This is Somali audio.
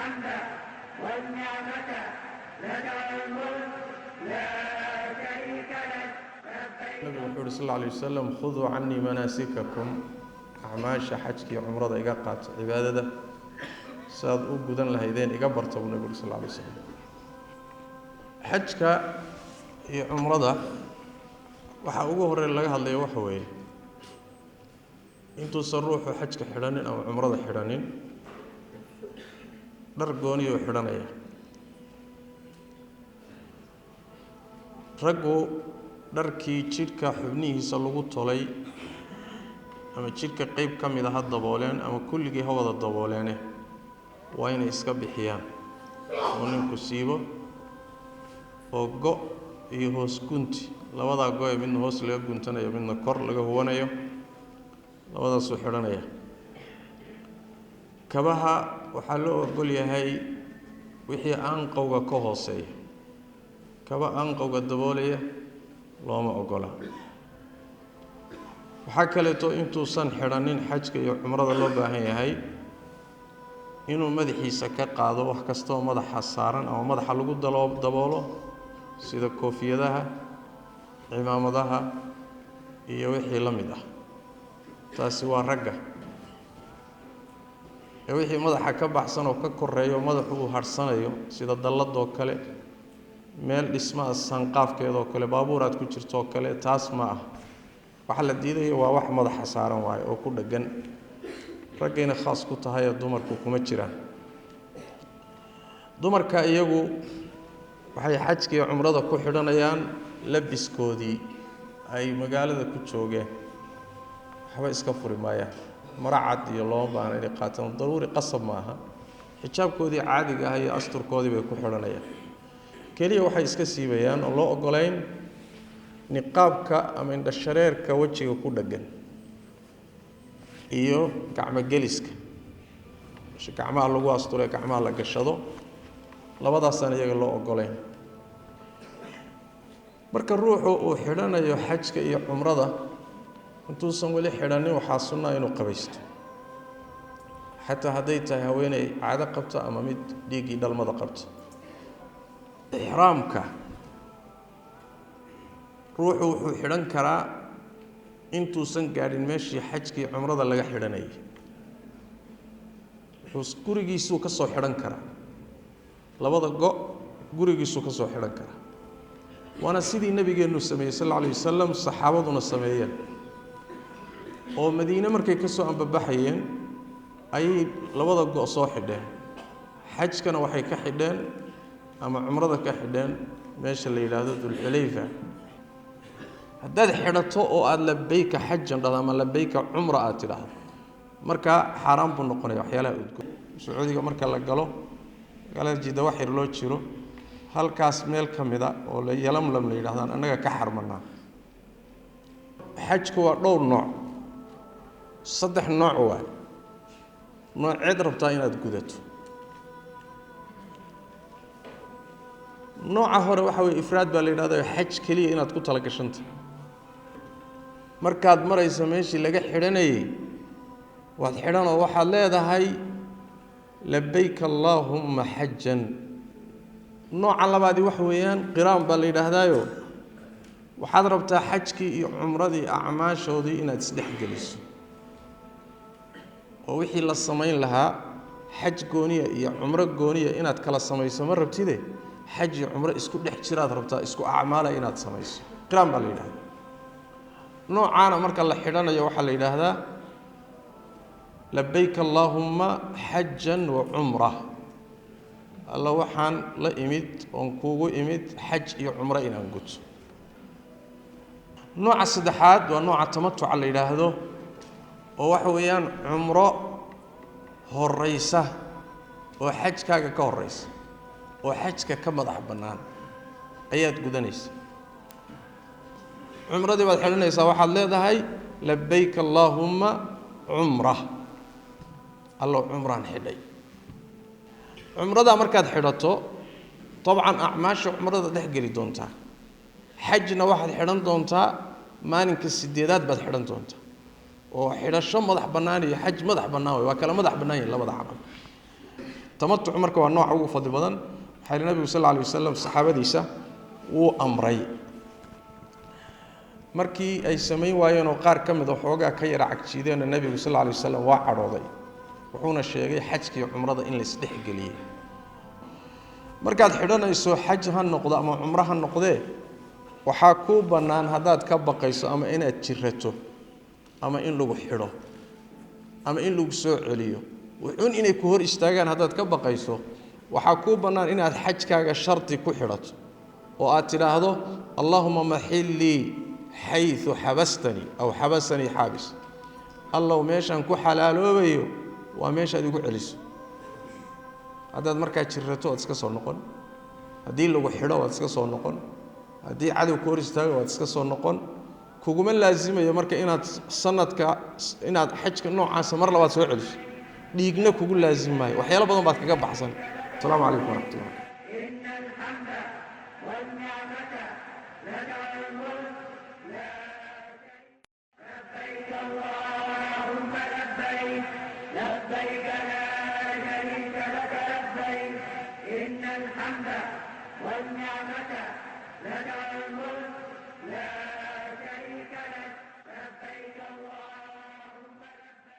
الحمد والنعمة لك والملك لا شريك لك. Nabigu wuxuu uhi sal alla alay wasalam: "Khuduu canii manaasikakum." Acmaasha xajka iyo cumrada iga qaato, cibaadada siaad u gudan lahaydeen iga barta, buu nabigu uhi sal alla alay wasalam. Xajka iyo cumrada waxaa ugu horreyn laga hadlaya waxa weeye, intuusan ruuxu xajka xidhanin ama cumrada xidhanin, dhar gooniyuu xidhanaya. Raggu dharkii jidhka xubnihiisa lagu tolay ama jidhka qeyb ka mida ha dabooleen ama kulligii ha wada dabooleene, waa inay iska bixiyaan oo ninku siibo oo go' iyo hoos gunti, labadaa go-e, midna hoos laga guntanayo, midna kor laga huwanayo, labadaasuu xidhanaya. Kabaha waxaa loo ogol yahay wixii anqowga ka hooseeya. Kaba anqowga daboolaya looma ogola. Waxaa kaleeto intuusan xidhanin xajka iyo cumrada loo baahan yahay inuu madaxiisa ka qaado wax kastaoo madaxa saaran ama madaxa lagu daboolo, sida koofiyadaha, cimaamadaha iyo wixii la mid ah. Taasi waa ragga. Ee wixii madaxa ka baxsan oo ka koreeyo, madaxu uu harhsanayo, sida dalladoo kale, meel dhismaha sanqaafkeedoo kale, baabuur aad ku jirtooo kale, taas ma ah. Waxa la diidayo waa wax madaxa saaran waayo oo ku dheggan. Raggayna khaas ku tahayee dumarku kuma jiraan. Dumarka iyagu waxay xajka iyo cumrada ku xidhanayaan labiskoodii ay magaalada ku joogeen, waxba iska furi maayaan. Maro cad iyo looma baahna inay qaataan, daruuri qasab ma aha. Xijaabkoodii caadiga ah iyo asturkoodii bay ku xidhanayaan. Keliya waxay iska siibayaan oo loo ogolayn niqaabka ama indhashareerka wejiga ku dheggan iyo gacmogeliska gacmaha lagu asture, gacmaha la gashado, labadaasaan iyaga loo ogolayn. Marka ruuxu uu xidhanayo xajka iyo cumrada, intuusan weli xidhanin waxaa sunnaa inuu qabaysto, xataa hadday tahay haweeney caado qabta ama mid dhiiggii dhalmada qabta. Ixraamka ruuxu wuxuu xidhan karaa intuusan gaadhin meeshii xajkii cumrada laga xidhanayay. Wuxuu gurigiisuu ka soo xidhan karaa labada go', gurigiisuu ka soo xidhan karaa. Waana sidii nabigeennu sameeyey sal alla alay wasalam, saxaabaduna sameeyeen, oo Madiine markay ka soo ambabaxayeen ayay labada go' soo xidheen. Xajkana waxay ka xidheen ama cumrada ka xidheen meesha la yidhaahdo Dulxulayfa. Haddaad xidhato oo aada "labeyka xajan" dhahdo ama "labeyka cumra" aad tidhaahdo, markaa xaaraan buu noqonaya waxyaalaha udgoon. Sacuudiga marka la galo, magaalada Jidda wax yar loo jiro, halkaas meel ka mida oo la Yalamlam la yidhahdaan annaga ka xarmanaa. Xajku waa dhowr nooc, saddex nooc waay. Nooceed rabtaa inaad gudato? Nooca hore waxa weye ifraad baa la yidhahda, xaj keliya inaad ku tala gashanta. Markaad marayso meeshii laga xidhanayey, waad xidhanoo waxaad leedahay "labeyk allaahumma xajan". Nooca labaadii waxa weeyaan qiraan baa la yidhaahdaayo, waxaad rabtaa xajkii iyo cumradii acmaashoodii inaad isdhex geliso, oo wixii la samayn lahaa xaj gooniya iyo cumro gooniya inaad kala samayso ma rabtide, xaj iyo cumro isku dhex jiraad rabtaa, isku acmaala inaad samayso. Qiraan baa la yidhahdaa. Noocaana marka la xidhanayo waxaa la yidhaahdaa "labeyk allaahumma xajan wa cumra". Alla, waxaan la imid oon kuugu imid xaj iyo cumro inaan guto. Nooca saddexaad waa nooca tamatuca la yidhaahdo, oo waxa weeyaan cumro horaysa oo xajkaaga ka horaysa oo xajka ka madax bannaan ayaad gudanaysa. Cumradii baad xidhanaysaa, waxaad leedahay "labeyk allaahumma cumra", allow cumraan xidhay. Cumradaa markaad xidhato, dabcan acmaasha cumrada dhex geli doontaa. Xajna waxaad xidhan doontaa maalinka sideedaad baad xidhan doontaa, oo xidhasho madax bannaan iyo xaj madax bannaan wey, waa kala madax bannaan yihin labada camal. Tamatuc marka waa nooca ugu fadli badan. Waxaa yihi nabigu sal alla alay wasalam saxaabadiisa wuu amray markii ay samayn waayeenoo qaar ka mid a xoogaa ka yara cagjiideenna, nebigu sal alla alay wasalam waa cadhooday, wuxuuna sheegay xajkii cumrada in la isdhexgeliyey. Markaad xidhanayso xaj ha noqdo ama cumro ha noqdee, waxaa kuu bannaan haddaad ka baqayso ama inaad jirato ama in lagu xidho ama in lagu soo celiyo, wuxuun inay ku hor istaagaan haddaad ka baqayso, waxaa kuu bannaan inaad xajkaaga shardi ku xidhato oo aad tidhaahdo allaahuma maxillii xayu xabastanii aw xabasanii xaabis, allow meeshaan ku xalaaloobayo waa meeshaad igu celiso. Haddaad markaa jirato waad iska soo noqon, haddii lagu xidho waad iska soo noqon, haddii cadow ku hor istaago waad iska soo noqon. Kuguma laasimayo marka inaad sanadka inaad xajka noocaasa mar labaad soo celiso, dhiigna kugu laazim maayo, waxyaalo badan baad kaga baxsan. Asalaamu calaykum waraxmatullah. إن الحمد والنعمة لك والملك لا شريك. لبيك اللهم لبيك، لبيك لا شريك لك لبيك، إن الحمد والنعمة لك والملك لا شريك لك. لبيك اللهم